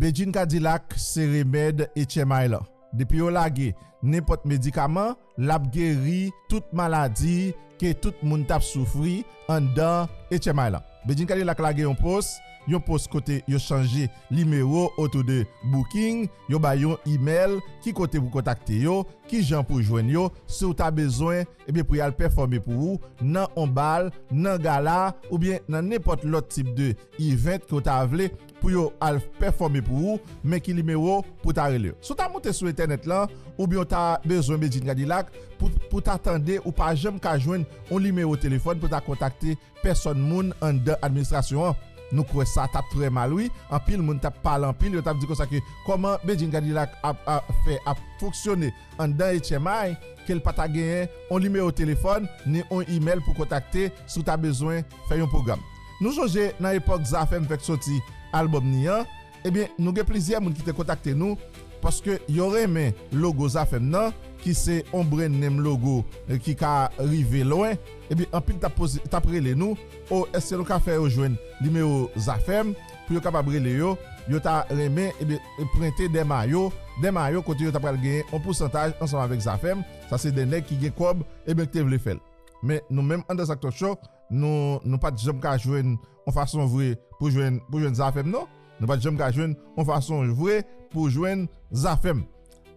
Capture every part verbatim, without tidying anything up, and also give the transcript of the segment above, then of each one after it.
Bedjine Kadilak se remèd H M I lan. Depi yo lage nenpòt medikaman, l ap geri tout maladi ke tout moun t ap soufri anndan H M I lan. Bedjine Kadilak lage yon post, yon post kote yo chanje nimewo otou de booking, yo bay yon imèl, ki kote pou kontakte yo, kijan pou jwenn yo, si w ta bezwen, ebyen pou y al pèfòme pou ou nan on bal, nan gala, oubyen nan nenpòt lòt tip de event ke w ta vle pou yo al pèfòme pou ou, men ki nimewo pou ta rele yo. Si w ta moute sou entènèt lan, oubyen w ta bezwen Bedjine Kadilak, pou, pou ta tande, ou pa janm ka jwenn on nimewo telefòn pou ta kontakte pèsòn moun anndan administrasyon an. Nou kwè sa t ap trè mal, wi. Anpil moun t ap pale anpil, yo t ap di konsa ke kòman Bedjine Kadilak ap, ap fè ap fonksyone anndan H M I, ke l pa ta genyen on nimewo telefòn, ni on imèl pou kontakte si w ta bezwen fè yon pwogram. Nou sonje nan epòk Zafèm fèk soti albòm ni an, ebyen, nou gen plizyè moun ki te kontakte nou, paske yo renmen logo Zafèm nan, ki se on brand name logo, eh, ki ka rive lwen, ebyen, anpil t ap poze, t ap rele nou, o, èske nou ka fè yo jwenn nimewo Zafèm pou yo kapab rele yo, yo ta renmen, ebyen, prente de mayo, de mayo kote yo ta pral genyen on pousantaj ansanm avèk Zafèm, sa se de nèg ki gen kòb, ebyen, ki te vle fè l. Men nou menm anndan Sak Talk Show, nou, nou pa t janm ka jwenn on fason vre pou jwenn, pou jwenn Zafèm, non. Nou pa t janm ka jwenn on fason vre pou jwenn Zafèm.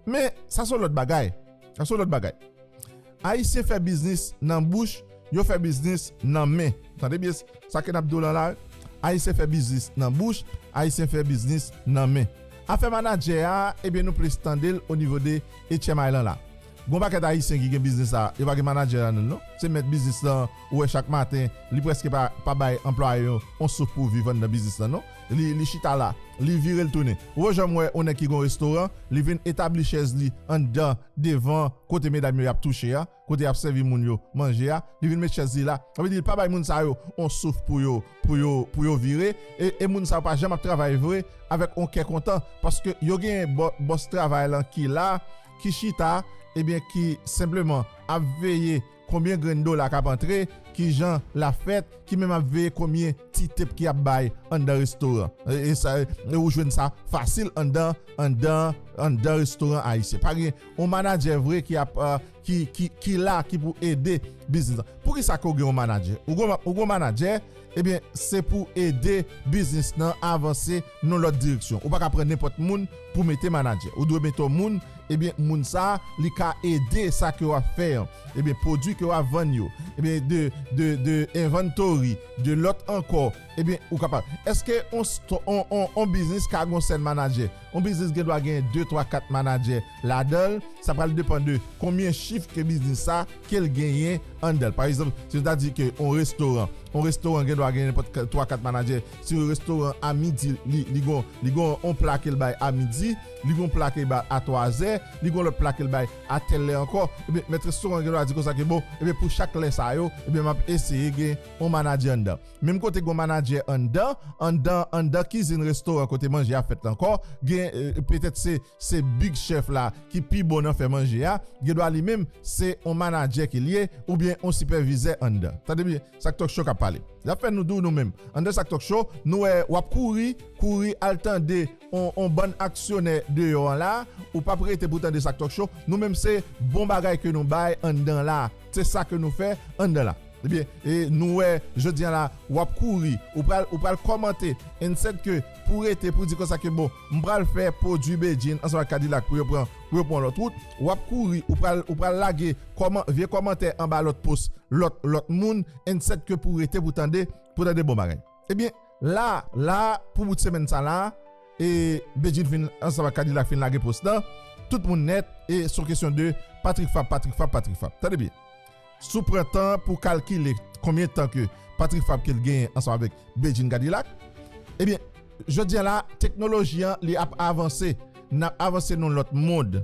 Men, sa se yon lòt bagay. Sa se yon lòt bagay. Ayisyen fè biznis nan bouch, yo fè biznis nan men. Tande byen sa ke n ap di w lan la. Ayisyen fè biznis nan bouch, Ayisyen fè biznis nan men. Afè manadjè a, ebyen, nou plis tande l o nivo de H M I lan la. Gon pakèt Ayisyen ki gen biznis la, yo pa gen manadjè ladan l, non. Se mèt biznis lan, ou wè chak maten, li prèske pa, pa bay anplwaye yo on souf pou viv anndan biznis lan, non. Li, li chita la, li vire l tounen. Ou janm wè on nèg ki gen on restoran, li vin etabli chèz li anndan, devan, kote medam yo y ap touche a, kote y ap sèvi moun yo manje a, li vin met chèz li la. Sa vle di, li pa bay moun sa yo on souf pou yo, pou yo, pou yo vire. E, e moun sa yo pa janm ap travay vre avèk on kè kontan, paske yo gen bò-, bòs travay lan ki la, ki chita, ebyen, ki senpleman ap veye konbyen grenn dola k ap antre, kijan l ap fèt, ki menm ap veye konbyen ti tip ki ap bay anndan restoran. E, e sa, e ou jwenn sa fasil anndan, anndan, anndan restoran ayisyen. Pa gen on manadjè vre ki ap, ah, ki, ki, ki la, ki pou ede biznis lan. Poukisa ke w gen on manadjè? Ou gen, ou gen on manadjè, ebyen, se pou ede biznis lan avanse nan lòt direksyon. Ou pa ka pran nenpòt moun pou mete manadjè. Ou dwe mete yon moun, ebyen, moun sa a, li ka ede sa ke w ap fè an. Ebyen, pwodui ke w ap vann yo. Ebyen, de, de, de inventory, de lòt ankò. Ebyen, ou kapab. Èske on sto-, on, on, on biznis ka gen on sèl manadjè? On biznis gen dwa genyen de, twa, kat manadjè ladan l. Sa pral depann de konbyen chif ke biznis sa, ke l genyen anndan l. Pa egzanp, si nou ta di ke on restoran, on restoran gen dwa gen nenpòt ka-, twa, kat manadjè. Si yon restoran a midi, li, li gon, li gon on pla ke l bay a midi, li gon pla ke l bay a twazè, li gon lòt pla ke l bay a tèl lè ankò, ebyen, mèt restoran gen dwa di konsa ke, bon, ebyen, pou chak lè sa yo, ebyen, m ap eseye gen on manadjè anndan. Menm kote gon manadjè anndan, anndan, anndan kizin restoran kote manje a fèt la ankò, gen, eh, petèt se, se big chèf la ki pi bon nan fè manje a, gen dwa li menm se on manadjè ke l ye, oubyen on sipèvizè anndan. Tande byen, Sak Talk Show k ap pale. L ap fè nou di w nou menm. Anndan Sak Talk Show, nou wè w ap kouri, kouri al tande on, on bann aksyonè deyò an la, ou p ap rete pou tande Sak Talk Show. Nou menm se bon bagay ke nou bay anndan la. Se sa ke nou fè anndan la. Ebyen, e nou wè, jodi a la, w ap kouri, ou pral, ou pral kòmante, and said ke pou rete, pou di konsa ke, bon, m pral fè pwodui Bedjine ansanm ak Kadilak pou yo pran, pou yo pran lòt wout, w ap kouri, ou pral, ou pral lage kòman, vye kòmantè anba lòt post, lòt, lòt moun, and said ke pou rete, pou tande, pou tande bon bagay. Ebyen, la, la, pou bout semèn sa la, e Bedjine fin, ansanm ak Kadilak fin lage post lan, tout moun nèt, e se yon kesyon de Patrick Fabre, Patrick Fabre, Patrick Fabre. Tande byen. Si w pran tan pou kalkile konbyen tan ke Patrick Fabre ke l genyen ansanm avèk Bedjine Kadilak, ebyen, jodi a la, teknoloji an, li ap avanse, n ap avanse nan yon lòt mond.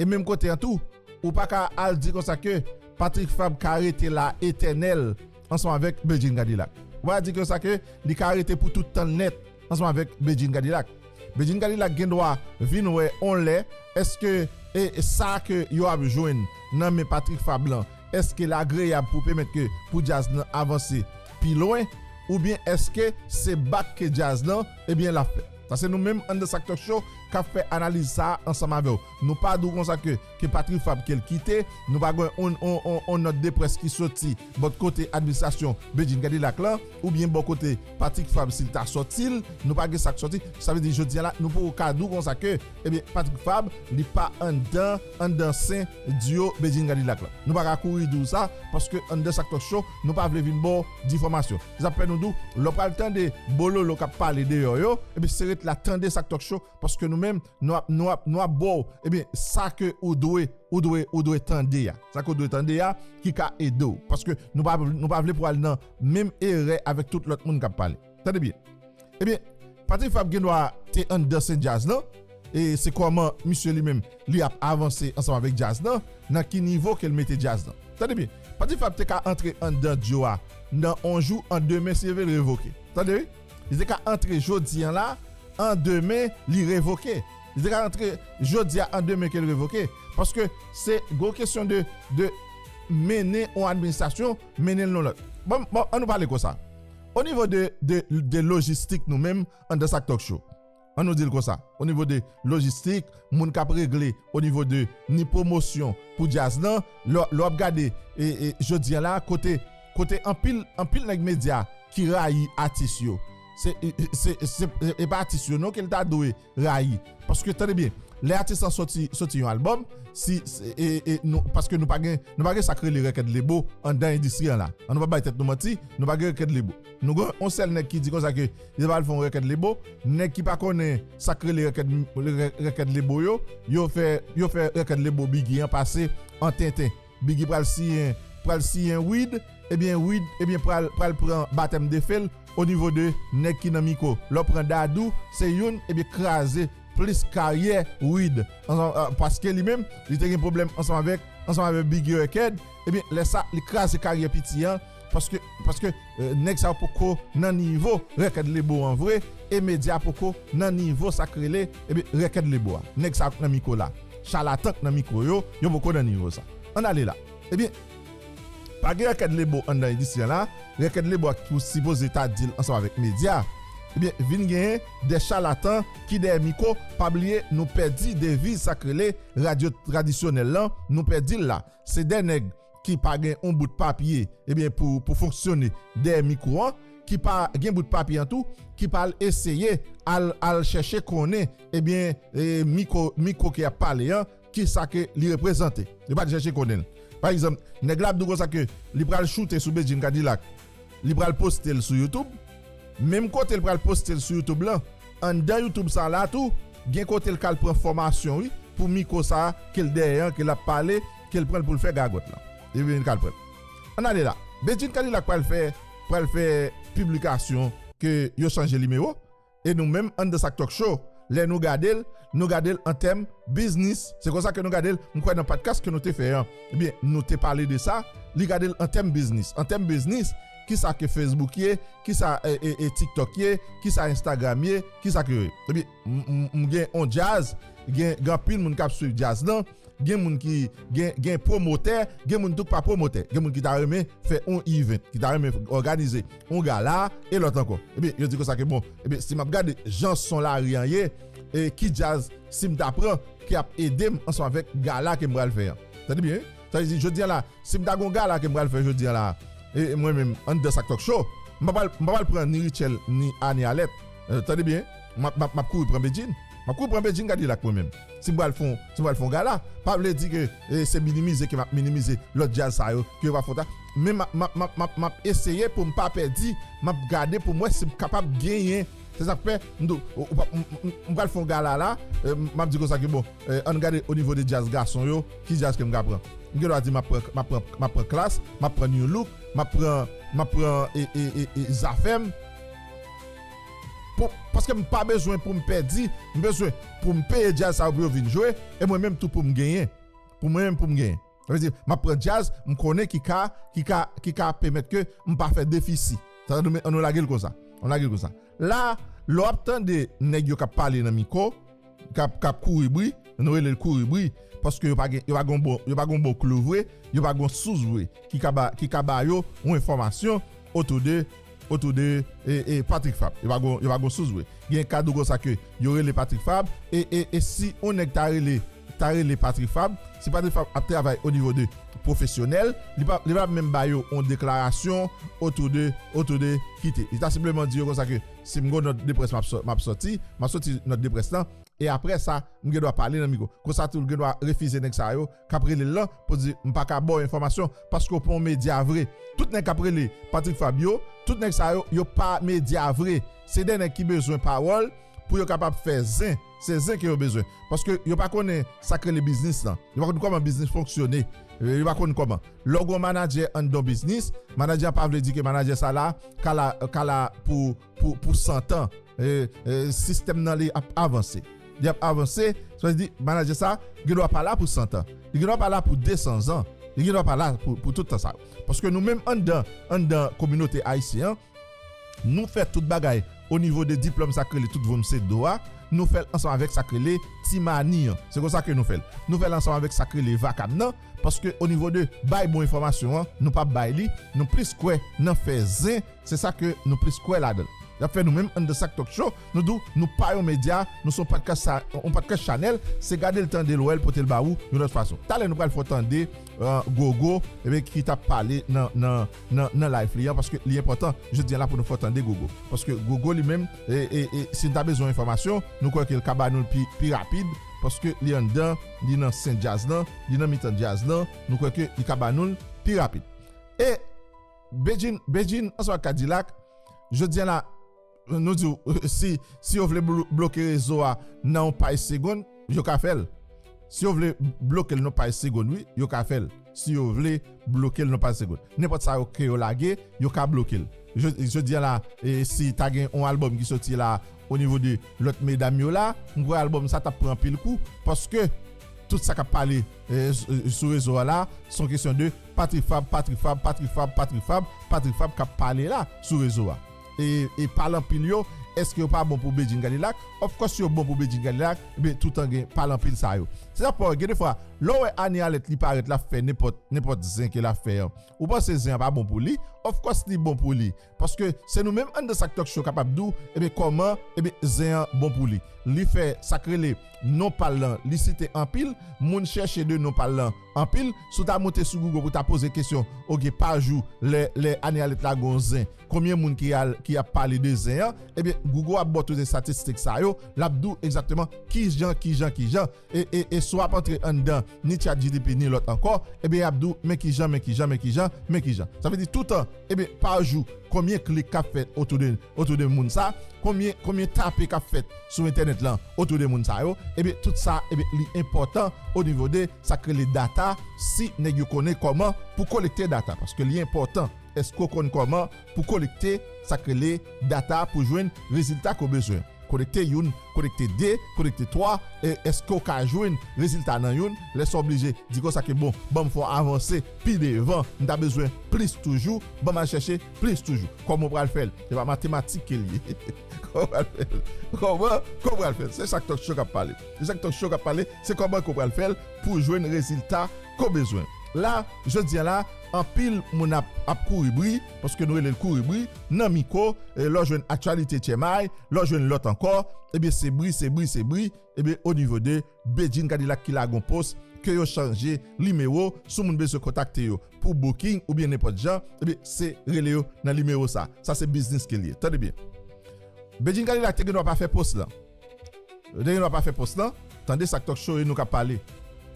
E menm kote an tou, ou pa ka al di konsa ke Patrick Fabre ka rete la etènèl ansanm avèk Bedjine Kadilak. Ou pa ka di konsa ke li ka rete pou tout tan nèt ansanm avèk Bedjine Kadilak. Bedjine Kadilak gen dwa vin wè on lè, èske, e, e sa ke yo ap jwenn nan men Patrick Fabre lan, èske l agreyab pou pèmèt ke pou djaz lan avanse pi lwen, oubyen èske se bak ke djaz lan, ebyen, l ap fè? Paske nou menm anndan Sak Talk Show k ap fè analiz sa a ansanm avè w. Nou pa di w konsa ke, ke Patrick Fabre ke l kite, nou pa gen on, on, on, on nòt de près ki soti bò kote administrasyon Bedjine Cadillac lan, oubyen bò kote Patrick Fabre si l ta sòti l, nou pa gen sa k sòti. Sa vle di jodi a la, nou poko ka di w konsa ke, ebyen, Patrick Fabre, li pa anndan, anndan sen duo Bedjine Cadillac lan. Nou pa ka kouri di w sa, paske anndan Sak Talk Show, nou pa vle vin ba w difòmasyon. Sa fè nou di w, lè w pral tande bololo k ap pale deyò yo, ebyen, se ret la tande Sak Talk Show, paske nou menm, nou ap, nou ap, nou ap ba w, ebyen, sa ke ou dwe, ou dwe, ou dwe tande a. Sa ke w dwe tande a, ki ka ede w. Paske nou pa, nou pa vle pou al nan menm erè avèk tout lòt moun k ap pale. Tande byen. Ebyen, Patrick Fabre gen dwa te anndan sen djaz lan, e se kòman misye li menm, li ap avanse ansanm avèk djaz lan, nan ki nivo ke l mete djaz lan. Tande byen, Patrick Fabre te ka antre anndan duo a nan on jou, an demen, si l vle l revoke. Tande wi, li te ka antre jodi a la, an demen, li revoke. Li te ka antre jodi a, an demen ke l revoke. Paske se gwo kesyon de, de mennen on administrasyon, mennen l yon lòt. Bon, bon, ann nou pale konsa. O nivo de, de, de lojistik nou menm, anndan Sak Talk Show. Ann nou di l konsa. O nivo de lojistik, moun k ap regle, o nivo de ni pwomosyon pou djaz lan, lè, lè w ap gade, e, e, jodi a la, kote, kote anpil, anpil nèg medya ki rayi atis yo. Se, e, e, se, se, e pa atis yo non ke l ta dwe rayi. Paske, tande byen, lè atis lan soti, soti yon albòm, si, si, e, e, nou, paske nou pa gen, nou pa gen sa k rele rèkèd lebo anndan endistri an la. Ann nou pa bay tèt nou manti, nou pa gen rèkèd lebo. Nou gen on sèl nèg ki di konsa ke li pral fè yon rèkèd lebo. Nèg ki pa konnen sa k rele rèkèd, rè-, rèkèd lebo yo, yo fè, yo fè rèkèd lebo Biggy an pase an tenten. Biggy pral siyen, pral siyen Wid, ebyen Wid, ebyen pral, pral pran batèm de fe l o nivo de nèg ki nan mikwo. Lè w pran Dadou, se youn, ebyen kraze plis karyè Wid. Ansanm, a, paske li menm, li te gen pwoblèm ansanm avèk, ansanm avèk Biggy Record, ebyen lè sa, li kraze karyè piti an, paske, paske, e, nèg sa yo poko nan nivo rèkèd lebo an vre, e medya poko nan nivo sa k rele, ebyen, rèkèd lebo a. Nèg sa yo k nan mikwo la, chalatan k nan mikwo yo, yo poko nan nivo sa. Ann ale la. Ebyen, pa gen rèkèd lebo anndan endistri an la, rèkèd lebo a ki sipoze ta deal ansanm avèk medya. Ebyen, vin genyen de chalatan ki dèyè mikwo, pa bliye, nou pèdi deviz sa k rele radyo tradisyonèl lan, nou pèdi l la. Se de nèg ki pa gen on bout papye, ebyen, pou, pou fonksyone dèyè mikwo an, ki pa gen bout papye an tou, ki pral eseye al, al chèche konnen, ebyen, e, mikwo, mikwo ke y ap pale an, ki sa ke li reprezante. Li pral chèche konnen l. Pa egzanp, nèg la ap di w konsa ke li pral choute sou Bedjine Cadillac, li pral poste l sou YouTube. Menm kote l pral poste l sou YouTube lan, anndan YouTube sa la tou, gen kote l k al pran fòmasyon, wi, pou mikwo sa a, ke l dèyè an, ke l ap pale, ke l pran l pou l fè gagòt lan. Ebyen, l k al pran l. Ann ale la. Bedjine Cadillac pral fè, pral fè piblikasyon ke yo chanje nimewo. E nou menm, anndan Sak Talk Show, lè nou gade l, nou gade l an tèm biznis. Se konsa ke nou gade l. M kwè nan podcast ke nou te fè an, ebyen, nou te pale de sa. Li gade l an tèm biznis. An tèm biznis, ki sa ke Facebook ye, ki sa, e, e, e, TikTok ye, ki sa Instagram ye, ki sa ke yo ye. Ebyen, m, m, m gen on djaz, gen, gen anpil moun k ap swiv djaz lan. Gen moun ki, gen, gen pwomotè, gen moun tou k pa pwomotè. Gen moun ki ta renmen fè on event, ki ta renmen òganize on gala, e lòt ankò. Ebyen, yo di konsa ke bon, ebyen, si m ap gade jan son lari an ye, e ki djaz si m ta pran ki ap ede m ansanm avèk gala ke m pral fè an. Tande byen, wi. Sa vle di, jodi a la, si m ta gon gala ke m pral fè jodi a la, e, e mwen menm, anndan Sak Talk Show, m pa pral, m pa pral pran ni Rutshelle, ni Annie Alerte. E, tande byen, m ap, m ap, m ap kouri pran Bedjine. M ap kouri pran Bedjine Cadillac mwen menm. Si m pral fè on, si m pral fè on gala, pa vle di ke, e, se minimize ke m ap minimize lòt djaz sa yo, ke yo pa fè on ta. Men m ap, m ap, m ap, m ap, m ap eseye pou m pa pèdi, m ap gade pou m wè si m kapab genyen. Se sa k fè, m di w, ou, ou pa, m, m, m pral fè on gala la, e, m ap di konsa ke bon, e, ann gade o nivo de djaz gason yo, ki djaz ke m ka pran. M gen dwa di m ap pran, m ap pran, m ap pran Klass, m ap pran Nu Look, m ap pran, m ap pran, e, e, e, e, Zafèm. Pou, paske m pa bezwen pou m pèdi, m bezwen pou m peye djaz sa yo pou yo vin jwe, e mwen menm tou pou m genyen. Pou mwen menm pou m genyen. Sa vle di, m ap pran djaz, m konnen ki ka, ki ka, ki ka pèmèt ke m pa fè defisi. Sa vle di, ann nou lage l konsa. Ann lage l konsa. La, lè w ap tande nèg yo k ap pale nan mikwo, k ap, k ap kouri bri, nou rele l kouri bri, paske yo pa gen, yo pa gen bon, yo pa gen bon klou vre, yo pa gen sous vre, ki ka ba, ki ka ba yo yon enfòmasyon otou de otou de e, e Patrick Fabre. Yo pa gon, yo pa gon sous vre. Gen ka di w konsa ke yo rele Patrick Fabre e, e, e si yon nèg ta rele, ta rele Patrick Fabre, si Patrick Fabre ap travay o nivo de pwofesyonèl, li pa, li pa menm ba yo yon deklarasyon otou de, otou de kite. Li ta senpleman di yo konsa ke si m gon nòt de près m ap sò-, m ap sòti, m ap sòti nòt de près lan, e apre sa, m gen dwa pale nan mikwo. Konsa tou, l gen dwa refize nèg sa yo k ap rele l lan pou di, "M pa ka ba w enfòmasyon paske w pa yon medya vre." Tout nèg k ap rele Patrick Fabre yo, tout nèg sa yo, yo pa medya vre. Se de nèg ki bezwen pawòl pou yo kapab fè zen. Se zen ke yo bezwen. Paske yo pa konnen sa k rele biznis lan. Yo pa konn kòman biznis fonksyone. Yo pa konn kòman. Lè w gen yon manadjè anndan yon biznis, manadjè an pa vle di ke manadjè sa la ka la, ka la pou, pou, pou san tan. E, e, sistèm nan li ap avanse. Li ap avanse, sa vle di manadjè sa gen dwa pa la pou san tan. Li gen dwa pa la pou de san zan. Li gen dwa pa la pou, pou tout tan sa yo. Paske nou menm anndan, anndan kominote ayisyen an, nou fè tout bagay o nivo de diplòm sa k rele tout vwonm se do a, nou fè l ansanm avèk sa k rele ti mani an. Se konsa ke nou fè l. Nou fè l ansanm avèk sa k rele vakab nan, paske o nivo de bay bon enfòmasyon an, nou p ap bay li, nou plis kwè nan fè zen, se sa ke nou plis kwè ladan l. Y ap fè nou menm anndan Sak Talk Show, nou di w, nou pa yon medya, nou se yon podcast cha-, yon podcast chanèl, se gade l, tande l, wè l, pote l ba ou yon lòt fason. Talè nou pral fè w tande, e, Gogo, ebyen, ki t ap pale nan, nan, nan, nan live li an, paske li enpòtan. Jodi a la pou nou fè w tande Gogo. Paske Gogo li menm, e, e, e, si n ta bezwen enfòmasyon, nou kwè ke l ka ba nou l pi, pi rapid, paske li anndan, li nan sen djaz lan, li nan mitan djaz lan, nou kwè ke li ka ba nou l pi rapid. E Bedjine, Bedjine, ansanm ak Kadilak, jodi a la, nou di w, si, si yo vle blo-, bloke rezo a nan yon paj segonn, yo ka fè l. Si yo vle bloke l nan paj segonn, wi, yo ka fè l. Si yo vle bloke l nan paj segonn. Nenpòt sa yo ke yo lage, yo ka bloke l. Je-, jodi a la, e, si ta gen yon albòm ki soti la, o nivo de lòt medam yo la, m kwè albòm sa t ap pran anpil kou, paske tout sa k ap pale, e, s-, e, sou rezo a la, se yon kesyon de Patrick Fabre, Patrick Fabre, Patrick Fabre, Patrick Fabre, Patrick Fabre k ap pale la sou rezo a. E, e pale anpil yo, èske yo pa bon pou Bedjine Kadilak? Of course, yo bon pou Bedjine Kadilak, men toutan gen pale anpil sa yo. Se sa k fè, gen de fwa, lè w wè Annie Alerte li parèt, l ap fè nenpòt, nenpòt zen ke l ap fè an, ou panse zen an pa bon pou li? Of course, li bon pou li. Paske se nou menm anndan Sak Talk Show kapab di w, ebyen, kòman, ebyen, zen an bon pou li. Li fè sa k rele non pa l lan, li site anpil, moun chèche de non pa l lan anpil. Si w ta moute sou Google pou w ta poze kesyon, oke, pa jou, lè, lè Annie Alerte la gen yon zen, konbyen moun ki al, ki ap pale de zen an, ebyen, Google ap ba w tout estatistik sa yo, l ap di w egzakteman kijan, kijan, kijan, e, e, e si w ap antre anndan ni ChatGPT, ni lòt ankò, ebyen, y ap di w, men kijan, men kijan, men kijan, men kijan. Sa vle di toutan, ebyen, pa jou, konbyen klik k ap fèt otou de, otou de moun sa, konbyen, konbyen tape k ap fèt sou entènèt lan otou de moun sa yo, ebyen, tout sa, ebyen, li enpòtan o nivo de sa k rele data, si nèg yo konnen kòman pou kolekte data, paske li enpòtan. Èske w konn kòman pou kolekte sa k rele data pou jwenn rezilta ke w bezwen? Kolekte youn, kolekte de, kolekte twa, e èske w ka jwenn rezilta nan youn? Lè sa w oblije di konsa ke, bon, ban m fè w avanse pi devan, m ta bezwen plis toujou, ban m al chèche plis toujou. Kòman w pral fè l? Se pa matematik ke l ye. Kòman w pral fè l? Kòman, kòman w pral fè l? Se Sak Talk Show k ap pale. Se Sak Talk Show k ap pale, se kòman ke w pral fè l pou jwenn rezilta ke w bezwen. La, jodi a la, anpil moun ap, ap kouri bri, paske nou rele l kouri bri, nan mikwo, e lè w jwenn Aktyalite T M I, lè w jwenn lòt ankò, ebyen se bri, se bri, se bri, ebyen o nivo de Bedjine Kadilak ki lage yon post, ke yo chanje nimewo, si moun bezwen kontakte yo pou booking oubyen nenpòt jan, ebyen se rele yo nan nimewo sa. Sa se biznis ke l ye. Tande byen. Bedjine Kadilak te gen dwa pa fè post lan. Yo te gen dwa pa fè post lan. Tande Sak Talk Show e nou k ap pale.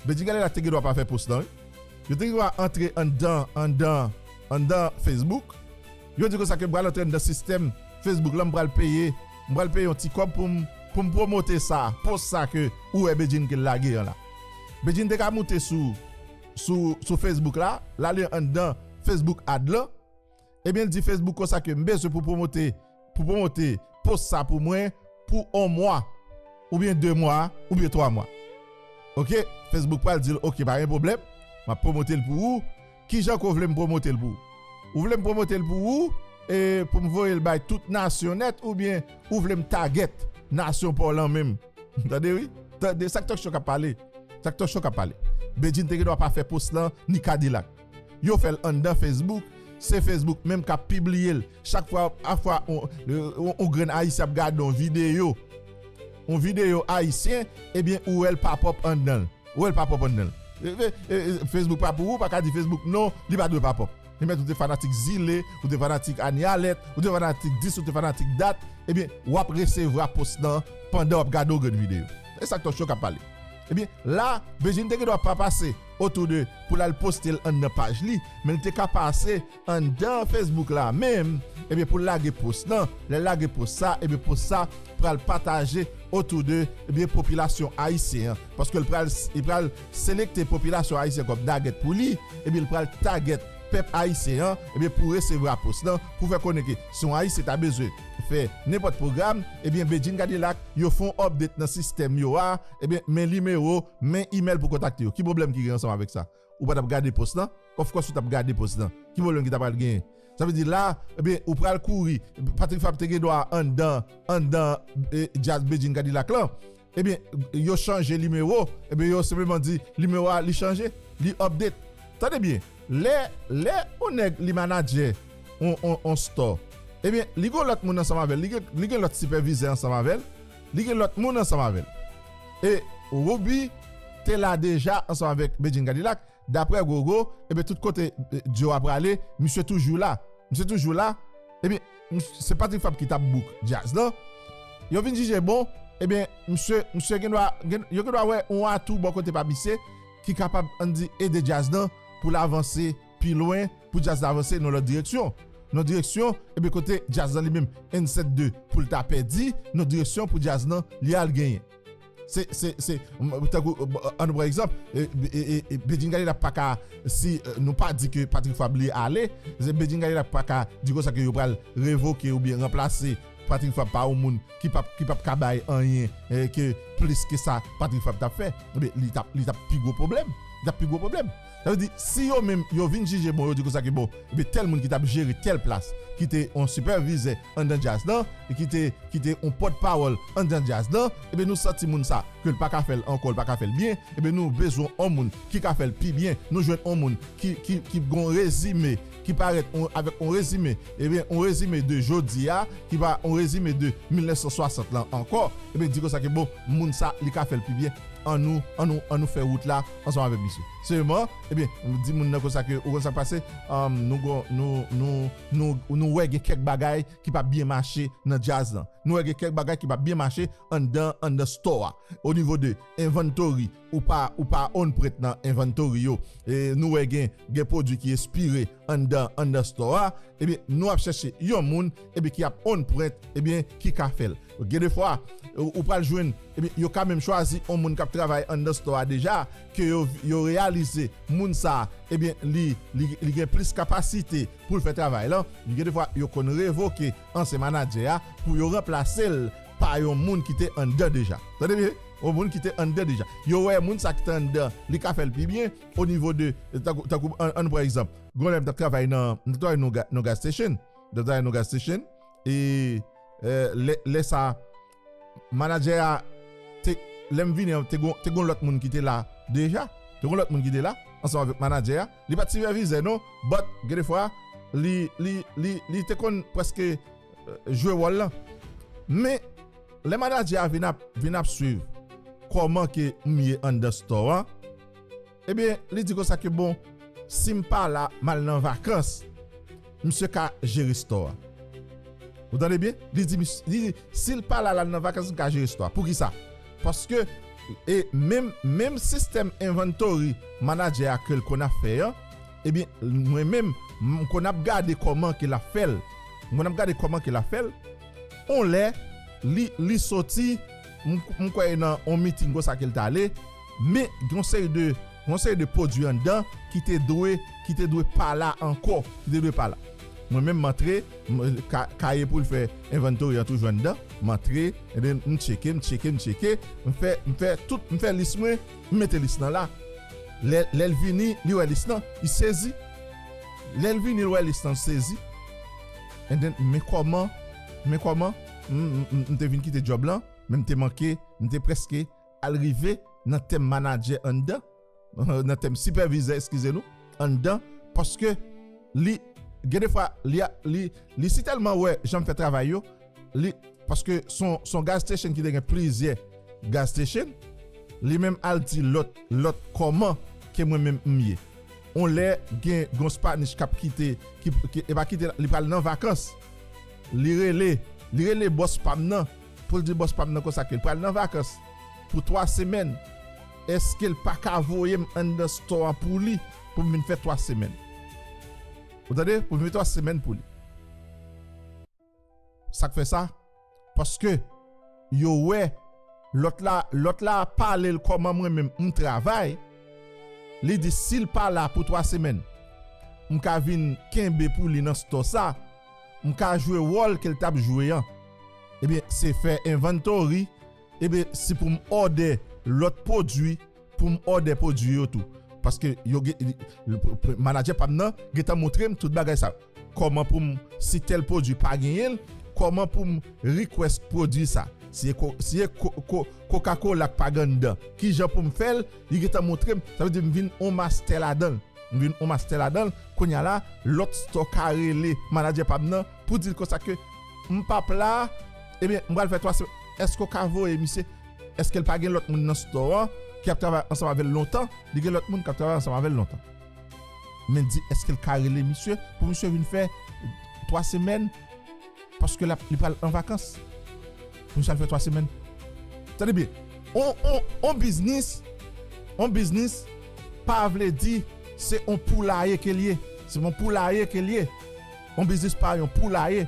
Bedjine Kadilak te gen dwa pa fè post lan, wi. Yo te gen dwa antre anndan, anndan, anndan Facebook. Yo di konsa ke m pral antre anndan sistèm Facebook lan, m pral peye, m pral peye yon ti kòb pou m, pou m pwomote sa, post sa ke ou wè Bedjine ke l lage an la. Bedjine te ka moute sou, sou, sou Facebook la, l ale anndan Facebook ad lan, ebyen, l di Facebook konsa ke m bezwen pou pwomote, pou pwomote post sa pou mwen pou yon mwa, oubyen de mwa, oubyen twa mwa. Oke, Facebook pral di l, oke, pa gen pwoblèm, m ap pwomote l pou ou. Kijan ke w vle m pwomote l pou ou? Ou vle m pwomote l pou ou, e pou m voye l bay tout nasyon nèt, oubyen ou vle m target nasyon pa w lan menm? Tande wi, tande Sak Talk Show k ap pale. Sak Talk Show k ap pale. Bedjine te gen dwa pa fè post lan, ni Kadilak. Yo fè l anndan Facebook, Se Facebook menm k ap pibliye l. Chak fwa, a fwa on, on, on grenn ayisyen ap gade yon videyo, yon videyo ayisyen, ebyen, ou wè l pop up anndan l. Ou wè l pop up anndan l. E, e, e, e, Facebook pa pou ou, ou pa ka di Facebook non, li pa dwe pop up. Li mèt ou te fanatik Zile, ou te fanatik Anialèt, ou te fanatik dis, ou te fanatik dat, ebyen, w ap resevwa post lan pandan w ap gade yon grenn videyo. E sa k Talk Show k ap pale. Ebyen, la, Bedjine te gen dwa pa pase otou de pou l al poste l anndan paj li, men li te ka pase anndan Facebook la menm, ebyen, pou l lage post lan. Lè l lage post sa, ebyen, post sa pral pataje otou de, ebyen, popilasyon ayisyen an. Paske l pral, li pral selekte popilasyon ayisyen kòm target pou li, ebyen, l pral target pèp ayisyen an, ebyen, pou resevwa post lan, pou fè konnen ke si yon ayisyen ta bezwen fè nenpòt pwogram, ebyen, Bedjine Cadillac, yo fè yon update nan sistèm yo a, ebyen, men nimewo, men email pou kontakte yo. Ki pwoblèm ki gen ansanm avèk sa? Ou pa t ap gade post lan? Of course, ou t ap gade post lan. Ki pwoblèm ki ta pral genyen? Sa vle di la, ebyen, ou pral kouri. Patrick Fabre te gen dwa anndan, anndan, e, djaz Bedjine Cadillac lan. Ebyen, yo chanje nimewo. Ebyen, yo senpleman di nimewo a, li chanje, li update. Tande byen, lè, lè yon nèg li manadjè on, on, on store, ebyen, li gen lòt moun ansanm avè l, li gen, li gen lòt sipèvizè ansanm avè l, li gen lòt moun ansanm avè l. E Roby te la deja ansanm avèk Bedjine Cadillac, daprè Gogo, ebyen, tout kote, e, Djo a prale, misye toujou la. Misye toujou la. Ebyen, mis-, se Patrick Fabre ki t ap book djaz lan. Yo vin jije bon, ebyen, misye, misye gen dwa, gen, yo gen dwa wè yon atou bò kote pa misye ki kapab, ann di, ede djaz lan pou l avanse pi lwen, pou djaz la avanse nan lòt direksyon. Nan direksyon, ebyen, kote djaz lan li menm, N sept deux, pou l ta pèdi, nan direksyon pou djaz lan li al genyen. Se, se, se, m, tankou, m, ann pran egzanp, e, e, e, e, Bedjine Cadillac pa ka, si, e, nou pa di ke Patrick Fabre li ale, se Bedjine Cadillac pa ka di konsa ke yo pral revoke oubyen ranplase Patrick Fabre pa yon moun ki p ap, ki p ap ka bay anyen, e, ke plis ke sa Patrick Fabre t ap fè. Ebyen, li t ap, li t ap pi gwo pwoblèm. Li t ap pi gwo pwoblèm. Sa vle di, si yo menm, yo vin jije bon, yo di konsa ke bon, ebyen, tèl moun ki t ap jere tèl plas, ki te yon sipèvizè anndan djaz lan, e ki te ki te yon pòtpawòl anndan djaz lan, ebyen, nou santi moun sa, ke l pa ka fè l ankò, l pa ka fè l byen, ebyen, nou bezwen yon moun ki ka fè l pi byen. Nou jwenn yon moun ki, ki, ki gon rezime, ki parèt on, avèk yon rezime, ebyen, yon rezime de jodi a, ki pa yon rezime de mil nèf san swasant lan ankò, ebyen, di konsa ke bon, moun sa, li ka fè l pi byen. Annou, annou, annou fè wout la ansanm avèk misye. Sèlman, ebyen, di moun nan konsa ke, ou konn sa k pase, um, nou gon, nou, nou, nou, nou wè gen kèk bagay ki pa byen mache nan djaz lan. Nou wè gen kèk bagay ki pa byen mache anndan, anndan store a. O nivo de inventory, ou pa, ou pa on print nan inventory yo. E nou wè gen, gen pwodui ki espire anndan, anndan store a. Ebyen, nou ap chèche yon moun, ebyen, ki ap on print, ebyen, ki ka fè l. Gen de fwa, ou, ou pral jwenn, ebyen, yo ka menm chwazi yon moun k ap travay anndan store a deja, ke yo, yo reyalize moun sa, ebyen, li, li, li gen plis kapasite pou l fè travay lan. Gen de fwa, yo konn revoke ansyen manadjè a pou yo ranplase l pa yon moun ki te anndan deja. Tande byen, yon moun ki te anndan deja. Yo wè moun sa ki te anndan, li ka fè l pi byen o nivo de, tankou, tankou, ann, ann pran egzanp. Gon lè m t ap travay nan, m t ap travay nan ga-, nan gas station. M t ap travay nan gas station. E, e, lè, lè sa, manadjè a, te, lè m vini an, te gon, te gon lòt moun ki te la deja. Te gon lòt moun ki te la, ansanm avèk manadjè a. Li pa t sipèvizè non, but, gen de fwa, li, li, li, li te konn prèske, e, jwe wòl lan. Men, lè manadjè a vin ap, vin ap swiv kòman ke m ye anndan store an, ebyen, li di konsa ke bon, si m pa la, m al nan vakans, misye ka jere store a. Ou tande byen? Li di, mis-, li di, si l pa la, l al nan vakans, m ka jere store a. Poukisa? Paske, e menm, menm sistèm inventory manadjè a ke l konn ap fè an, ebyen, mwen menm, m konn ap gade kòman ke l ap fè l. M konn ap gade kòman ke l ap fè l. On lè, li, li soti, m, m kwè nan on meeting konsa ke l t ale, men gen yon seri de, yon seri de pwodui anndan ki te dwe, ki te dwe pa la ankò, ki te dwe pa la. Mwen menm, m antre, m, ka-, kaye pou l fè inventory an toujou anndan, m antre, ebyen, m tcheke, m tcheke, m tcheke, m fè, m fè tout, m fè lis mwen, m mete lis lan la. Lè, lè l vini, li wè lis lan, li sezi. Lè l vini, l wè lis lan, l sezi. And then, men kòman, men kòman, m, m, m, m te vin kite djòb lan, men m te manke, m te prèske al rive nan tèm manadjè anndan, nan tèm sipèvizè, eskize nou, anndan, paske li, gen de fwa, li, li, li si tèlman wè jan m fè travay yo, li, paske son, son gas station ki te gen plizyè gas station, li menm al di lòt, lòt kòman ke mwen menm m ye. On lè gen gon Spanish k ap kite, ki, ki, e pa kite, li pral nan vakans. Li rele, li rele bòs pa m nan, pou l di bòs pa m nan konsa ke l pral nan vakans pou twa semèn. Èske l pa ka voye m anndan store an pou li, pou m vin fè twa semèn? Ou tande? Pou m vin fè twa semèn pou li. Sa k fè sa? Paske yo wè lòt la, lòt la pale l kòman mwen menm m travay. Li di si l pa la pou twa semèn, m ka vin kenbe pou li nan store sa, m ka jwe wòl ke l t ap jwe an. Ebyen, se fè inventory, ebyen, si pou m òdè lòt pwodui, pou m òdè pwodui yo tou. Paske yo gen, manadjè pa m nan gentan montre m tout bagay sa. Kòman pou m, si tèl pwodui pa genyen l, kòman pou m request pwodui sa? Si e ko-, si e ko-, ko-, Coca-Cola k pa gen anndan, kijan pou m fè l? Li gentan montre m, sa vle di m vin on mastè ladan l. M vin on mastè ladan l. Kounye a la, lòt store ka rele manadjè pa m nan pou di l konsa ke m p ap la, ebyen, m pral fè twa semèn. Èske w ka voye misye? Èske l pa gen lòt moun nan store an ki ap travay ansanm avè l lontan? Li gen lòt moun k ap travay ansanm avè l lontan. Men di, èske l ka rele misye pou misye vin fè twa semèn? Paske l ap, li pral an vakans. Pou misye al fè twa semèn. Tande byen. On, on, on biznis, on biznis pa vle di se on poulaye ke l ye. Se on poulaye ke l ye. On biznis pa yon poulaye.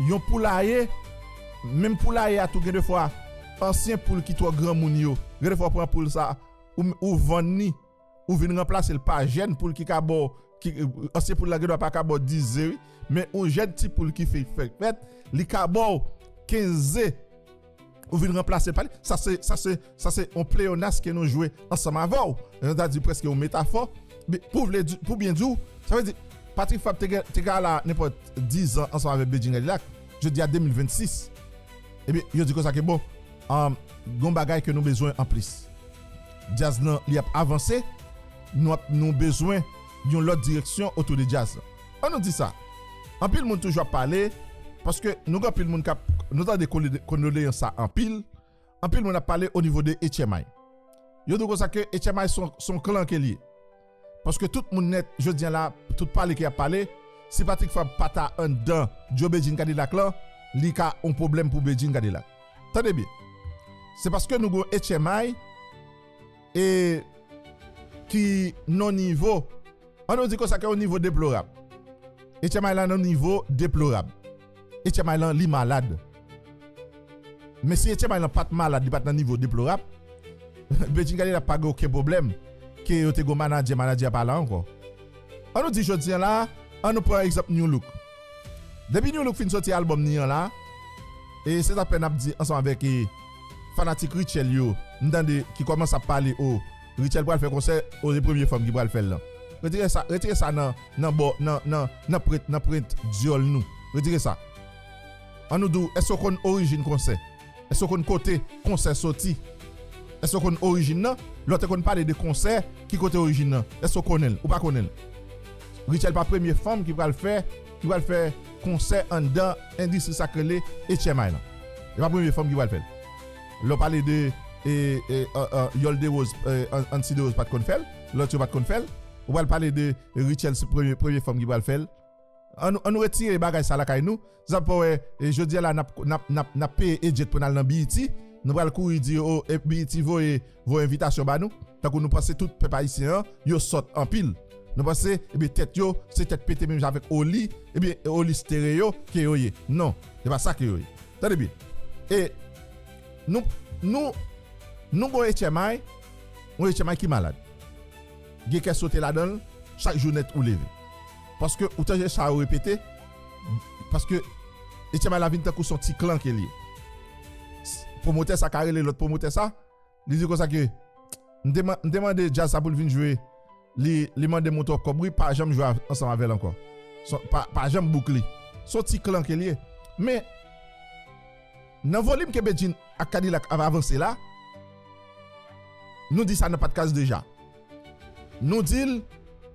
Yon poulaye, menm poulaye a tou gen de fwa, ansyen poul ki twò granmoun yo, gen de fwa w pran poul sa, ou, ou vann li, ou vin ranplase l pa jèn poul ki ka ba w, ki, ansyen poul la gen dwa pa ka ba w dis ze, wi, men yon jèn ti poul ki fèk fèk fèt, li ka ba w kenz ze. Ou vin ranplase l pa li. Sa se, sa se, sa se yon pleyonas ke nou jwe ansanm avè w. Sa vle di prèske yon metafò. Men pou vle di, pou byen di w, sa vle di, Patrick Fabre te gen, te ka la nenpòt diz an ansanm avèk Bedjine Cadillac. Jodi a de mil vennsis. Ebyen, yo di konsa ke bon, um, gon bagay ke nou bezwen anplis. Djaz lan, li ap avanse, nou ap, nou bezwen yon lòt direksyon otou de djaz lan. An nou di sa. Anpil moun toujou ap pale, paske nou gen anpil moun k ap, nou tande kole-, kondoleyans sa anpil, anpil moun ap pale o nivo de H M I. Yo di konsa ke H M I se yon, se yon klan ke l ye. Paske tout moun nèt, jodi a la, tout pale ke y ap pale, si Patrick Fabre pa ta anndan Joe Bedjine Cadillac lan, li ka yon pwoblèm pou Bedjine Cadillac. Tande byen. Se paske nou gen yon H M I e ki nan nivo, an nou di konsa ke yon nivo deplorab. H M I lan nan nivo deplorab. H M I lan li malad. Men si H M I lan pa t malad, li pa t nan nivo deplorab, Bedjine Cadillac pa gen okenn pwoblèm ke yo te gen manadjè, manadjè a pa la ankò. An nou di jodi a la, an nou pran egzanp Nu Look. Depi Nu Look fin soti albòm ni an la, e se sa k fè n ap di ansanm avèk, e, fanatik Rutshelle yo, m tande ki kòmanse ap pale, o, Rutshelle pral fè konsè, o, se premye fanm ki pral fè l lan. Retire sa, retire sa nan, nan bò, nan, nan, nan prent, nan prent dyòl nou. Retire sa. An nou di w, èske w konn orijin konsè? Èske w konn kote konsè soti? Èske w konn orijin nan? Lè w te konn pale de konsè, ki kote orijin nan? Èske w konnen l? Ou pa konnen l? Rutshelle pa premye fanm ki pral fè, ki pral fè konsè anndan endistri sa k rele H M I lan. E pa premye fanm ki pral fè l. Lè w pale de, e, e, an, an, Yòl Derose, e, an, Ancy Derose pa t konn fè l, lòt yo pa t konn fè l. Ou pral pale de Rutshelle, se premye, premye fanm ki pral fè l. An nou, an nou retire bagay sa lakay nou. Sa pou wè, e, jodi a la, n ap, n ap, n ap, n ap peye agent pou n al nan B E T. Nou pral kouri di, o, e, B E T voye, voye envitasyon ba nou. Tankou nou panse tout pèp ayisyen an, yo sòt anpil. Nou panse, ebyen, tèt yo, se tèt pete menm jan avèk Oli, ebyen, Oli Stereo ke yo ye. Non, se pa sa ke yo ye. Tande byen. E nou, nou, nou gon H M I, yon H M I ki malad. Gen kè sote ladan l, chak jou nèt ou leve. Paske ou tande sa yo repete, paske H M I la vin tankou se yon ti klan ke l ye. Pwomotè sa ka rele lòt pwomotè sa, li di konsa ke m te man-, m te mande djaz sa pou l vin jwe, li, li mande m yon twòp kòb, wi, pa janm jwe av-, ansanm avè l ankò. Son, pa, pa janm bouk li. Se yon ti klan ke l ye. Men, nan volim ke Bedjine ak Cadillac ap avanse la, nou di sa nan podcast deja. Nou di l,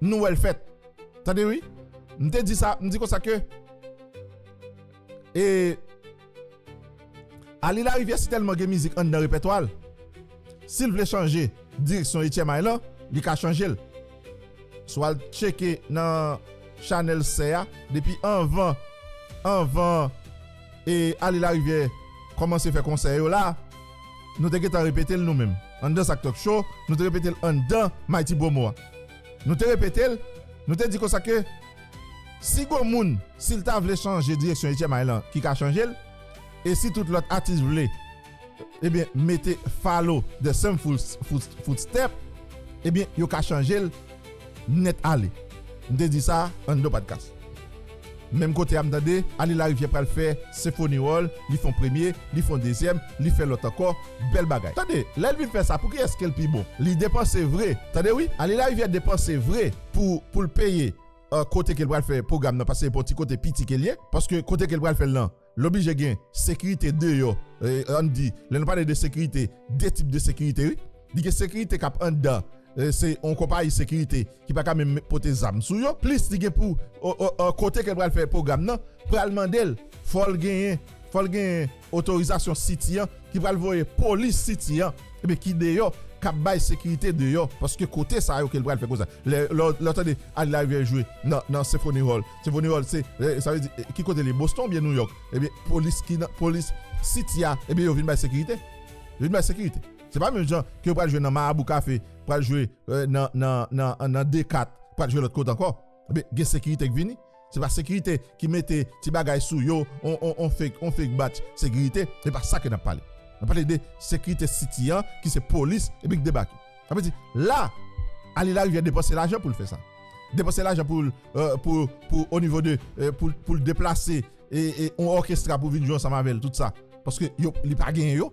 nou wè l fèt. Tande wi. M te di sa, m di konsa ke e, Ali Larivière si tèlman gen mizik anndan repètwa l, si l vle chanje direksyon H M I lan, li ka chanje l. Si w al tcheke nan chanèl sè a, depi anvan, anvan e Ali Larivière kòmanse fè konsè yo la, nou te gentan repete l nou menm. Anndan Sak Talk Show, nou te repete l anndan Mighty Promo a. Nou te repete l, nou te di konsa ke si gon moun, si l ta vle chanje direksyon H M I lan, ki ka chanje l, e si tout lòt atis vle, ebyen, mete follow the same foot, foot, footstep, ebyen, yo ka chanje l nèt ale. M te di sa anndan podcast. Menm kote a m tande, Ali Larivière pral fè Symphony Hall, li fè yon premye, li fè yon dezyèm, li fè lòt ankò, bèl bagay. Tande, lè l vin fè sa, pou kiyès ke l pi bon? Li depanse vre, tande wi, Ali Larivière depanse vre pou, pou l peye, euh, kote ke l pral fè pwogram nan, paske se pa yon ti kote piti ke l ye, paske kote ke l pral fè l lan, l oblije gen sekirite deyò, eh, ann di, lè nou pale de sekirite, de tip de sekirite, wi. Li gen sekirite k ap anndan, eh, se yon konpayi sekirite ki pa ka menm pote zam sou yo. Plis li gen pou, o, o, o, kote ke l pral fè pwogram nan, pral mande l, fò l genyen, fò l genyen otorizasyon city an, ki pral voye polis city an, ebyen ki deyò, k ap bay sekirite deyò, paske kote sa yo ke l pral fè konsa. Lè, lè, lè w tande Ali Larivière jwe nan, nan Symphony Hall, Symphony Hall se, eh, sa vle di, eh, ki kote li? Boston oubyen New York? Ebyen, polis ki nan, polis city a, ebyen, yo vin bay sekirite. Yo vin bay sekirite. Se pa menm jan ke yo pral jwe nan Marabou Cafe, pral jwe, eh, nan, nan, nan, nan D kat, pral jwe lòt kote ankò. Ebyen, gen sekirite k vini. Se pa sekirite ki mete ti bagay sou yo, on, on, on fake, on fake batch sekirite. Se pa sa ke n ap pale. N ap pale de sekirite city an, ki se polis, epi k debake. Sa vle di, la, Ali Larivière depanse lajan pou l fè sa. Depanse lajan pou l, euh, pou, pou, o nivo de, euh, pou, pou l deplase e, e on òkestra pou vin jwe ansanm avè l, tout sa. Paske yo, li pa genyen yo.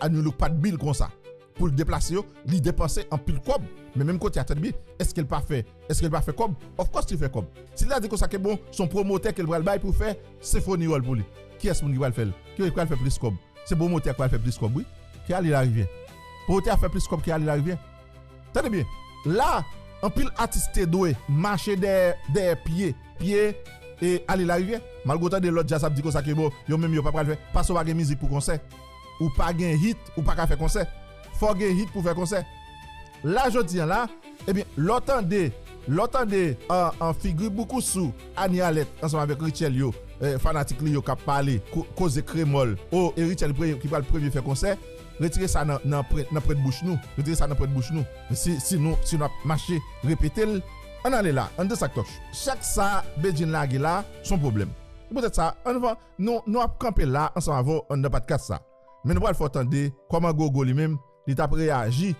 A New Look pa t bill konsa. Pou l deplase yo, li depanse anpil kòb. Men menm kote a, tande byen, èske l pa fè, èske l pa fè kòb? Of course li fè kòb. Si l ta di konsa ke bon, se yon pwomotè ke l pral bay pou fè Symphony Hall pou li. Kiyès moun ki pral fè l? Ki pral fè plis kòb? Se pwomotè a k pral fè plis kòb, wi. Ke Ali Larivière. Pwomotè a fè plis kòb ke Ali Larivière. Tande byen. La, anpil atis te dwe mache dèyè, dèyè pye, pye, e Ali Larivière. Malgre w tande lòt djaz ap di konsa ke bon, yo menm yo pa pral fè, paske w pa gen mizik pou konsè. Ou pa gen hit, ou pa ka fè konsè. Fò w gen hit pou fè konsè. La, jodi a la, ebyen, lè w tande, lè w tande, an, an figi boukousou, Annie Alerte, ansanm avèk Rutshelle yo, eh, fanatik li yo k ap pale, ko-, koze kremòl. O, e Rutshelle premye, ki pral premye fè konsè, retire sa nan, nan pwent, nan pwent bouch nou. Retire sa nan pwent bouch nou. Si, si nou, si n ap mache repete l, ann ale la, ann desaktòch. Chak sa Bedjine lage la, se yon pwoblèm. Se poutèt sa, ann, nou, nou ap kanpe la ansanm avè w anndan podcast sa. Men nou pral fè w tande kòman Gogo li menm, li t ap reyaji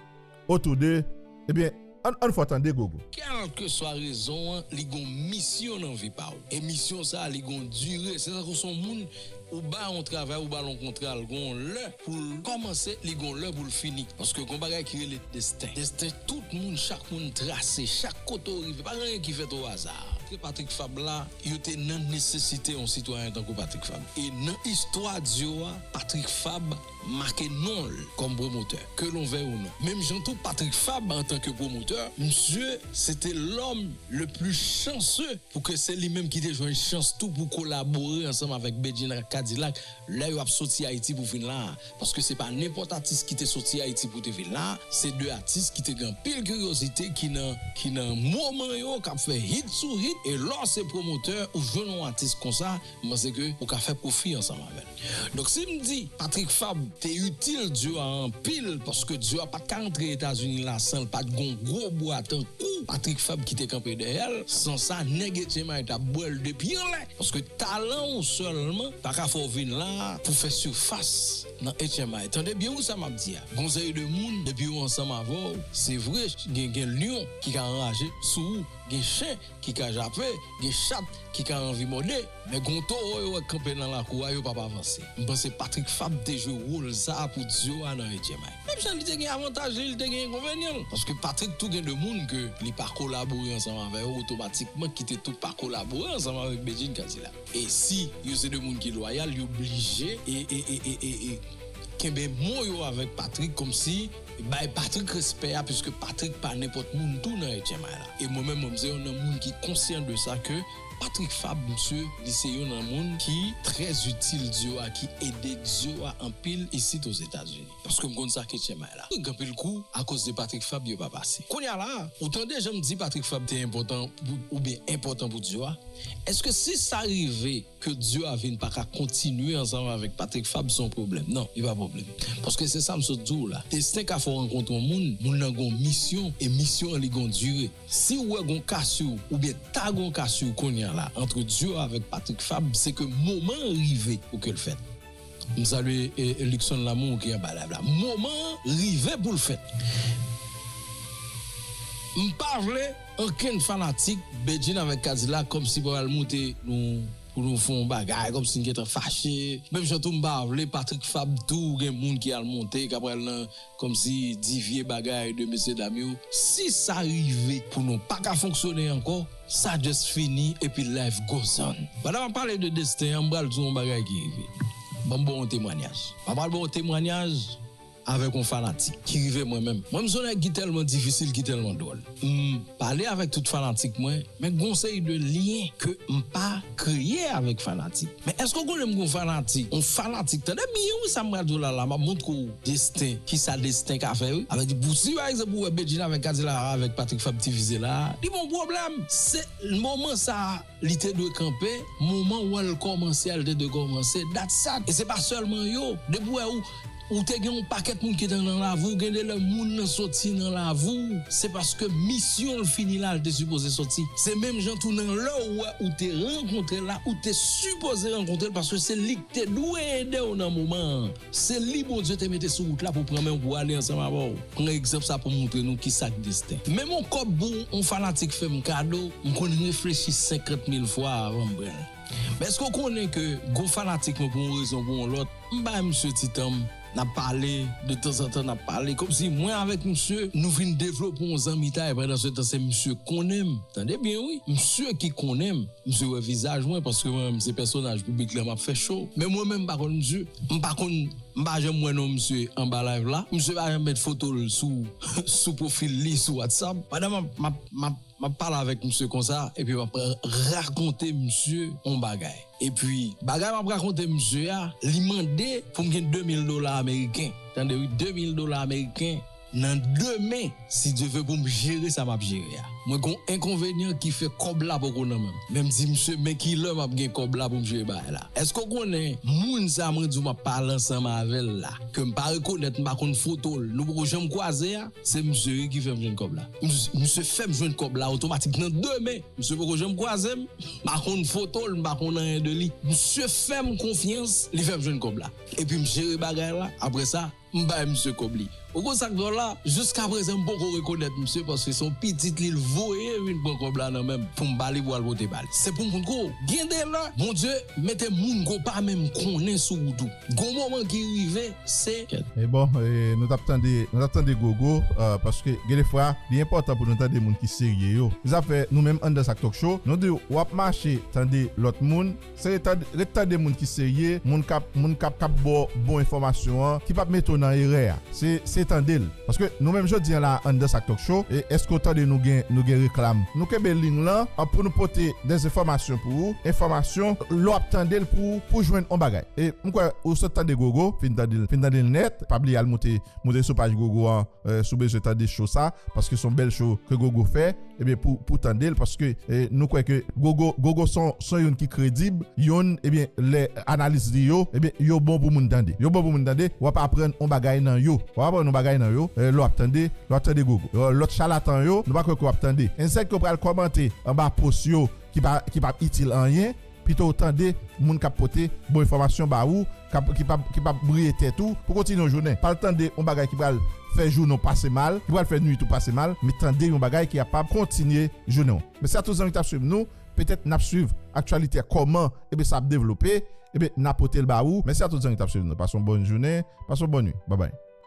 otou de, ebyen, ann, ann fè w tande Gogo. Kèlkeswa rezon an, li gon misyon nan vi pa w. E misyon sa, li gon dire. Se tankou se yon moun, ou ba yon travay, ou ba l yon kontra, l gon lè pou l kòmanse, li gon lè pou l fini. Paske gon bagay ki rele desten. Desten tout moun, chak moun trase, chak kote w rive, pa gen anyen ki fèt o aza. Antre Patrick Fabre la, yo te nan nesesite yon sitwayen tankou Patrick Fabre. E nan istwa Dio a, Patrick Fabre make non l kòm pwomotè, ke l vle ou non. Menm jan tou Patrick Fabre antanke pwomotè, misye se te l'homme le plus chanceux pou ke se li menm ki te jwenn chans tou pou kolabore ansanm avèk Bedjine ak K-Dilak lè yo ap soti Ayiti pou vin la a. Paske se pa nenpòt atis ki te soti Ayiti pou te vin la a, se de atis ki te gen anpil kiryozite, ki nan, ki nan moman yo, k ap fè hit sou hit, e lè w se pwomotè, ou jwenn yon atis konsa, m panse ke ou ka fè pwofi ansanm avè l. Donk, si m di Patrick Fabre te itil Dio a anpil, paske Dio a pa t ka antre Etazini la san l pa t gon gwo bwa tankou Patrick Fabre ki te kanpe dèyè l, san sa, nèg H M I t ap bwè l depi anlè. Paske talan w sèlman pa ka fè w vin la a pou fè sifas nan H M I. Tande byen wi sa m ap di a. Gon seri de moun, depi yo ansanm avè w, se vre, gen, gen lyon ki ka anraje sou ou, gen chen ki ka jape, gen chat ki ka anvi mòde, men gon towo yo wè k kanpe nan lakou a, yo p ap avanse. M panse Patrick Fabre te jwe wòl sa a pou Dio a nan H M I. Menm jan li te gen avantaj li, li te gen enkonvenyan l. Paske Patrick tou gen de moun ke li pa kolabore ansanm avè yo otomatikman, kite tou pa kolabore ansanm avèk Bedjine K-Dilak. E si yo se de moun ki lwayal, yo blije e, e, e, e, e, e kenbe mo yo avèk Patrick, kòmsi bay Patrick respè a, piske Patrick pa nenpòt moun tou nan H M I la. E mwen menm, mwen se youn nan moun ki konsyan de sa ke Patrick Fabre, misye, li se youn nan moun ki trè itil Dyo a, ki ede Dyo a anpil isit Ozetazini. Paske m konn sa Ketyen bay la. Gen anpil kou, akoz de Patrick Fabre, yo pa pase. Kounye a la, ou tande jan m di Patrick Fabre te enpòtan pou, oubyen enpòtan pou Dyo a? Èske si sa rive ke Dyo a vin pa ka kontinye ansanm avèk Patrick Fabre, se yon pwoblèm? Non, li pa pwoblèm. Paske se sa m sot di w la. Desten ka fè w rankontre yon moun, moun nan gon misyon, e misyon an li gon dire. Si w wè gon ka sou w, oubyen ta gon ka sou w kounye a la, antre Dyo avèk Patrick Fabre, se ke moman an rive pou ke l fèt. M salye, e, e, Luckson Lamour ki anba live la. Moman an rive pou l fèt. M pa vle ankenn fanatik Bedjine avèk Kadilak kòmsi pral moute nou pou nou fè yon bagay, kòmsi n gentan fache. Menm jan tou m pa vle Patrick Fabre tou gen moun ki al monte, k ap pral nan kòmsi di vye bagay de mesye dam yo. Si sa rive pou nou pa ka fonksyone ankò, sa just fini epi life goes on. Pandan m ap pale de desten an, m pral di w yon bagay ki rive. Ban m ba w yon temwanyaj. M ap pral ba w yon temwanyaj avèk yon fanatik ki rive mwen menm. Mwen, m se yon nèg ki tèlman difisil, ki tèlman dwòl. M pale avèk tout fanatik mwen, men gon seri de lyen ke m pa kreye avèk fanatik. Men èske w konnen m gon fanatik? Yon fanatik, tande byen wi sa m pral di w la, la, m ap montre w desten, kisa desten ka fè wi. Avèk di, pou si pa egzanp ou wè Bedjine avèk Kadilak avèk Patrick Fabre divize la, li pa yon pwoblèm. Se moman sa a, li te dwe kanpe, moman w al kòmanse a, li te dwe kòmanse. That's that. E se pa sèlman yo. Depi w wè ou, ou te gen yon pakèt moun ki te nan lavi w, gen de lè moun nan soti nan lavi w, se paske misyon l fini la, l te sipoze soti. Se menm jan tou nan lè w wè ou te rankontre l la, ou te sipoze rankontre l paske se li k te dwe ede w nan moman an. Se li Bondye te mete sou wout la pou pran men w pou ale ansanm avè w. Pran egzanp sa pou montre nou kisa k desten. Menm yon kòb pou yon fanatik fè m kado, m konn reflechi senkant mil fwa avan m pran l. Men èske w konnen ke gon fanatik mwen pou yon rezon pou yon lòt, m bay misye ti tan m, n ap pale, de tanzantan n ap pale, kòmsi mwen avèk misye, nou vin devlope yon zanmitay, pandan se tan se misye konnen m. Tande byen wi, misye ki konnen m. Misye wè vizaj mwen, paske mwen menm se pèsonaj piblik la m ap fè cho. Men mwen menm m pa konn misye. M pa konn, m pa janm wè non misye anba live la. Misye pa janm met foto l sou, sou pwofil li sou WhatsApp. Pandan m ap, m ap, m ap, m ap pale avèk misye konsa, epi m ap rakonte misye yon bagay. Epi, bagay m ap rakonte misye a, li mande pou m gen de mil dola ameriken. Tande wi, de mil dola ameriken. Nan demen, si Dye vle, pou m jere sa m ap jere a. Mwen gon enkonvenyan ki fè kòb la poko nan men m. Men m di misye, men kilè m ap gen kòb la pou m jere bagay la. Èske w konnen moun sa mwen di w m ap pale ansanm avè l la, ke m pa rekonèt, m pa konn foto l, nou poko janm kwaze a, se misye wi ki fè m jwenn kòb la. Mis-, misye fè m jwenn kòb la otomatik nan demen. Misye poko janm kwaze m, m pa konn foto l, m pa konn anyen de li. Misye fè m konfyans, li fè m jwenn kòb la. Epi m jere bagay la, apre sa, m bay misye kòb li. Ou konn sa k dwòl la? Jiskaprezan, m poko rekonèt misye paske se yon pitit li l voye vin pran kòb la nan men m pou m ba li pou al pote ba li. Se pou m konn kou. Gen de lè, Bondye mete moun ke w pa menm konnen sou wout ou. Gon moman ki rive, se. E bon, e, nou t ap tande, nou t ap tande Gogo, e, paske gen de fwa, li enpòtan pou nou tande moun ki serye yo. Se sa fè, nou menm anndan Sak Talk Show, nou di w, w ap mache tande lòt moun, se ret tande, ret tande moun ki serye, moun k ap, moun k ap, k ap ba w bon enfòmasyon an, ki p ap mete w nan erè a. Se, se tande l. Paske nou menm jodi a la, anndan Sak Talk Show, e èske w tande nou gen, nou gen reklam? Nou kenbe liy lan, an, pou nou pote de enfòmasyon pou ou, enfòmasyon, lè w ap tande l pou, pou jwenn on bagay. E m kwè ou sot tande Gogo, fin tande l, fin tande l nèt, pa bliye al moute, moute sou paj Gogo an, e, si w bezwen tande show sa, paske se yon bèl show ke Gogo fè, ebyen, pou, pou tande l, paske, e, nou kwè ke Gogo, Gogo se yon, se youn ki kredib, youn, ebyen, lè analiz li yo, ebyen, yo bon pou moun tande. Yo bon pou moun tande, w ap aprann on bagay nan yo. W ap aprann on bagay nan yo, e, lè w ap tande, lè w ap tande Gogo. E, lòt chalatan yo, nou pa kwè ke w ap tande. Ensèk yo pral kòmante anba post yo ki pa, ki p ap itil anyen, pito w tande moun k ap pote bon enfòmasyon ba ou, k ap, ki p ap, ki p ap briye tèt ou pou kontinye yon jounen. Pa al tande yon bagay ki pral fè jounen w pase mal, ki pral fè nwit ou pase mal, men tande yon bagay ki kapab kontinye jounen w. Mèsi a tout zanmi k t ap swiv nou. Petèt n ap swiv aktyalite a, kòman, ebyen, sa ap devlope, ebyen, n a pote l ba ou. Mèsi a tout zanmi k t ap swiv nou. Pase yon bòn jounen, pase yon bòn nwit. Babay.